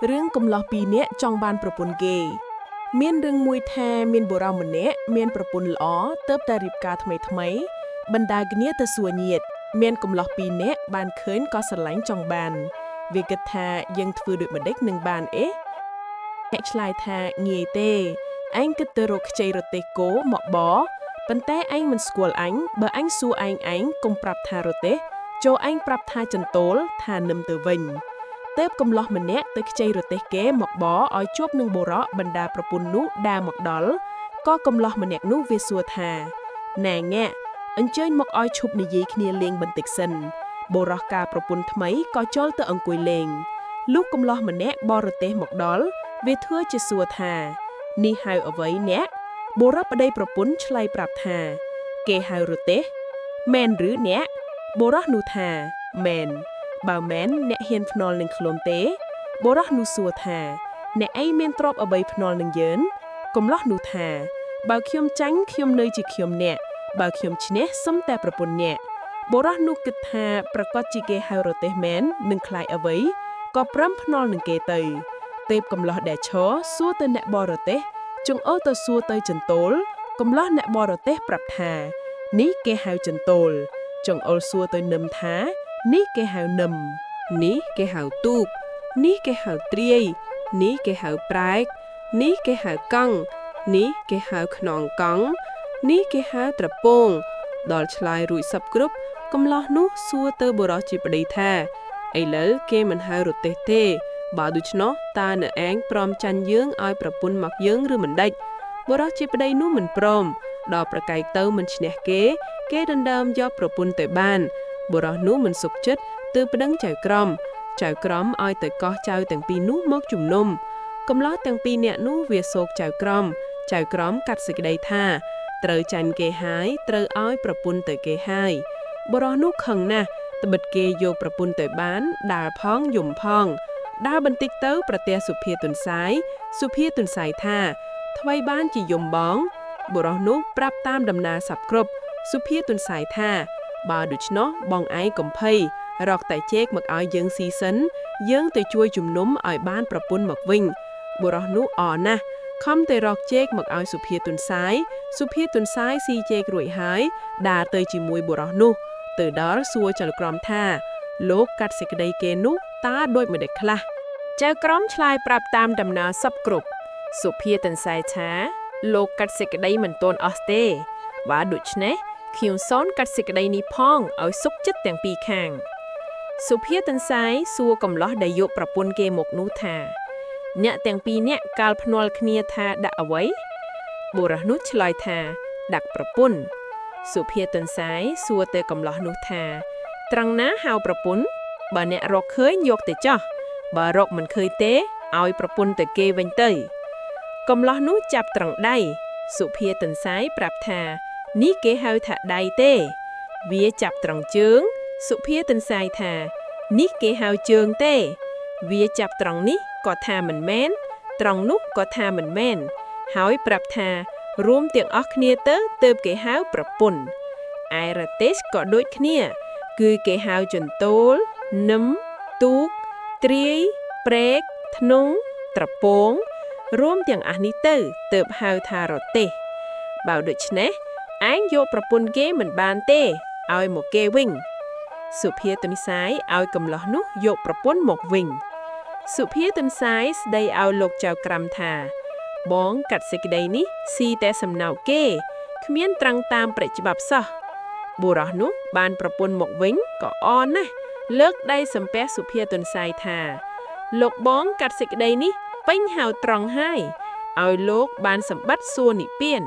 រឿងកំលោះពីរនាក់ចង់បានប្រពន្ធគេ មានរឿងមួយថាមានបុរសម្នាក់មានប្រពន្ធល្អទើបតែរៀបការថ្មីថ្មីៗបណ្ដាគ្នាទៅសួរញាតិមានកំលោះពីរនាក់បានឃើញក៏ស្រឡាញ់ចង់បាន វាគិតថាយើងធ្វើដូចម្ដេចនឹងបានអេអ្នកឆ្លើយថាងាយទេឯងគិតទៅរកខ្ចីរទេះគោមកបប៉ុន្តែឯងមិនស្គាល់អញបើអញសួរឯងឯងកុំប្រាប់ថារទេះចូលឯងប្រាប់ថាចន្ទោលថានឹមទៅវិញ ទើបកំលោះម្នាក់ទៅខ្ចីរទេះគេមកបឲ្យជួបនឹងបុរសបណ្ដាប្រពន្ធនោះដើរមកដល់ក៏កំលោះម្នាក់នោះវាសួរថាណែងាក់អញ្ជើញមកឲ្យឈប់និយាយគ្នាលេងបន្តិចសិនបុរសការប្រពន្ធថ្មីក៏ចូលទៅអង្គុយលេងលុះកំលោះម្នាក់បរទេសមកដល់វាធ្វើជាសួរថានេះហៅអ្វីអ្នកបុរសប្តីប្រពន្ធឆ្លើយប្រាប់ថា គេហៅរទេះមែនឬអ្នកបុរសនោះថាមែន បើមែនអ្នកហ៊ានភ្នាល់នឹងខ្លួនទេបុរសនោះសួរថាអ្នកឯងមានទ្រព្យអ្វីភ្នាល់នឹងយើងកំលោះនោះថាបើខ្ញុំចាញ់ខ្ញុំនៅជាខ្ញុំអ្នកបើខ្ញុំឈ្នះសុំតែប្រពន្ធអ្នកបុរសនោះគិតថាប្រកាសជាគេហៅរទេះមែននឹងខ្លាចអ្វីក៏ព្រមភ្នាល់នឹងគេទៅទេពកំលោះដែលឈរសួរទៅអ្នកបរទេសចង្អុលទៅសួរទៅចន្ទោលកំលោះអ្នកបរទេសប្រាប់ថានេះគេហៅចន្ទោលចង្អុលសួរទៅនឹមថានេះគេហៅនឹម នេះគេហៅទូកនេះគេហៅទ្រាយនេះគេហៅប្រែកនេះគេហៅកង់នេះគេហៅខ្នងកង់នេះគេហៅត្រពងដល់ឆ្លើយរួចសពគ្រប់កំលោះនោះសួរទៅបុរសជាប្តីថាឥឡូវគេមិនហៅរទេះទេបើដូច្នោះតើអ្នកឯងព្រមចាញ់យើងឲ្យប្រពន្ធមកយើងឬមិនដេចបុរសជាប្តីនោះមិនព្រមដល់ប្រកែកទៅមិនឈ្នះគេ គេដណ្ដើមយកប្រពន្ធទៅបានបុរសនោះមិនសុខចិត្តទើបប្តឹងចៅក្រមចៅក្រមឲ្យទៅកោះចៅទាំងពីរនោះមកជំនុំកំលោះទាំងពីរនាក់នោះវាសោកចៅក្រមចៅក្រមកាត់សេចក្តីថាត្រូវចាញ់គេហើយត្រូវឲ្យប្រពន្ធទៅគេហើយបុរសនោះខឹងណាស់ត្បិតគេយកប្រពន្ធទៅបានដើរផងយំផងដើរបន្តិចទៅប្រទះសុភាទុនសាយសុភាទុនសាយថាថ្វីបានជាយំបងបុរសនោះប្រាប់តាមដំណើរសពគ្រប់សុភាទុនសាយថាបើដូច្នោះបងឯងកំភៃរកតែជែកមកឲ្យយើងស៊ីសិនយើងទៅជួយជំនុំឲ្យបានប្រពន្ធមកវិញបុរសនោះអរណាស់ខំទៅរកជែកមកឲ្យសុភាទុនសាយសុភាទុនសាយស៊ីជែករួចហើយដើរទៅជាមួយបុរសនោះទៅដល់សួរចៅក្រមថាលោកកាត់សេចក្តីគេនោះតើដូចម្តេចខ្លះ ចៅក្រមឆ្លើយប្រាប់តាមដំណើរសពគ្រប់សុភាទន្សាយថាលោកកាត់សេចក្តីមិនទាន់អស់ទេបើដូច្នេះខ្ញុំសូនកាត់សេចក្តីនេះផងឲ្យសុខចិត្តទាំងពីរខាងសុភាទន្សាយសួរកំលោះដែលយកប្រពន្ធគេមកនោះថាអ្នកទាំងពីរនាក់កាលភ្នាល់គ្នាថាដាក់អ្វីបុរសនោះឆ្លើយថាដាក់ប្រពន្ធសុភាទន្សាយសួរទៅកំលោះនោះថាត្រង់ណាហៅប្រពន្ធបើអ្នករកឃើញយកទៅចោះបើរកមិនឃើញទេឲ្យប្រពន្ធទៅគេវិញទៅកំលោះនោះចាប់ត្រង់ដៃសុភាទន្សាយប្រាប់ថានេះគេហៅថាដៃទេវាចាប់ត្រង់ជើងសុភាទន្សាយថានេះគេហៅជើងទេវាចាប់ត្រង់នេះក៏ថាមិនមែនត្រង់នោះក៏ថាមិនមែនហើយប្រាប់ថារួមទាំងអស់គ្នាទៅទើបគេហៅប្រពន្ធឯរទេះក៏ដូចគ្នា គឺគេហៅចន្ទោលនឹមទូកទ្រាយព្រែកធ្នង់ត្រពងរួមទាំងអស់នេះទៅទើបហៅថារទេះបើដូច្នេះឯងយកប្រពន្ធគេមិនបានទេឲ្យមកគេវិញសុភាទន្សាយឲ្យកំលោះនោះយកប្រពន្ធមកវិញសុភាទន្សាយស្ដីឲ្យលោកចៅក្រមថាបងកាត់សេចក្តីនេះស៊ីតែសំណៅគេគ្មានត្រង់តាមប្រច្បាប់សោះបុរសនោះបានប្រពន្ធមកវិញក៏អរណាស់លើកដៃសំពះសុភាទន្សាយថាលោកបងកាត់សេចក្តីនេះពេញហៅត្រង់ហើយឲ្យលោកបានសម្បត្តិសួរនិព្វាន